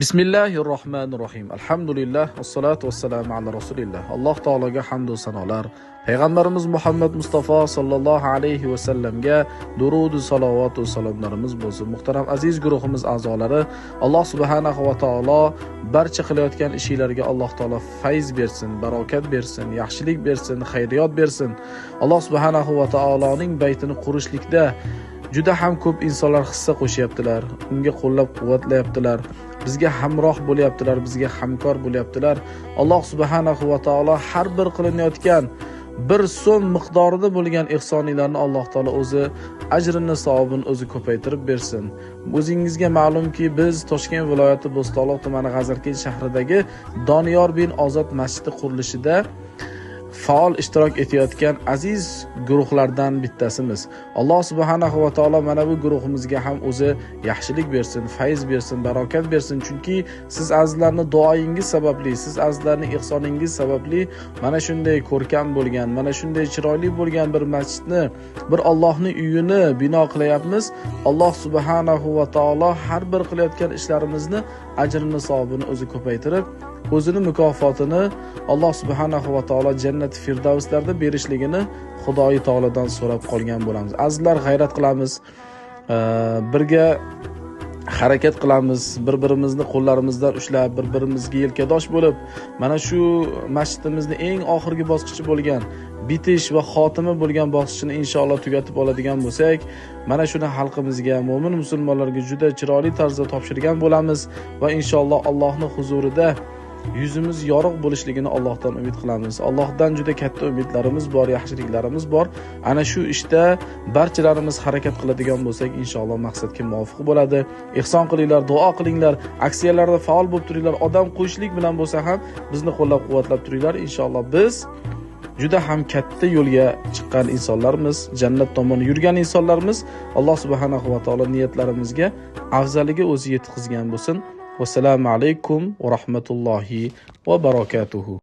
Bismillahirrohmanirrohim. Alhamdulillah, vassalatu vassalamu ala rasulillah. Alloh taologa hamd va sanolar, payg'ambarimiz Muhammad Mustafa sallallohu alayhi va sallamga durud va salovat va salomlarimiz bo'lsin. Muhtaram aziz guruhimiz a'zolari, Alloh subhanahu va taolo barcha qilayotgan ishinglarga Alloh taolo fayz bersin, barokat bersin, yaxshilik bersin, xayriyot bersin. Alloh subhanahu va taoloning baytini qurishlikda juda ham ko'p insonlar hissa qo'shyaptilar, unga qo'llab-quvvatlayaptilar, bizga hamroh bo'lyaptilar, bizga hamkor bo'lyaptilar. Alloh subhanahu va taolo har bir qilinayotgan bir so'm miqdorida bo'lgan ihsoniylarni Alloh taolo o'zi ajrini, savobini o'zi ko'paytirib bersin. O'zingizga ma'lumki, biz Toshkent viloyati Bo'stonliq tumani G'azirkent shahridagi Doniyor bin Ozod masjidi qurilishida faol ishtirok etayotgan aziz guruhlardan bittasimiz. Alloh subhanahu va taolo mana bu guruhimizga ham o'zi yaxshilik bersin, fayz bersin, barokat bersin. Chunki siz azizlarning duoyingiz sababli, siz azizlarning ihsoningiz sababli mana shunday ko'rkam bo'lgan, mana shunday chiroyli bo'lgan bir masjidni, bir Allohning uyini bino qilyapmiz. Alloh subhanahu va taolo har bir qilayotgan ishlarimizni ajrini, savobini o'zi ko'paytirib, o'zini mukofotini Alloh subhanahu va taolo jannat firdavslarda berishligini Xudoyi taolodan so'rab qolgan bo'lamiz. Azizlar, g'ayrat qilamiz, birga harakat qilamiz, bir-birimizni qo'llarimizdan ushlab, bir-birimizga yelkadosh bo'lib, mana shu masjidimizni eng oxirgi bosqichi bo'lgan bitish va xotima bo'lgan bosqichini inshaalloh tugatib oladigan bo'lsak, mana shuni xalqimizga, mo'min musulmonlarga juda chiroyli tarzda topshirgan bo'lamiz va inshaalloh Allohning huzurida yuzimiz yorug' bo'lishligini Allohdan umid qilamiz. Allohdan juda katta umidlarimiz bor, yaxshiliklarimiz bor. Ana shu ishda barchalarimiz harakat qiladigan bo'lsak, inshaalloh maqsadga muvofiq bo'ladi. Ihson qilinglar, duo qilinglar, aksiyalarda faol bo'lib turinglar, odam qo'yishlik bilan bo'lsa ham bizni qo'llab-quvvatlab turinglar. Inshaalloh biz juda ham katta yo'lga chiqqan insonlarmiz, jannat tomon yurgan insonlarmiz. Alloh subhanahu va taolo niyatlarimizga afzaliga o'zi yetkazgan bo'lsin. Vassalomu alaykum va rahmatullohi va barakatuhu.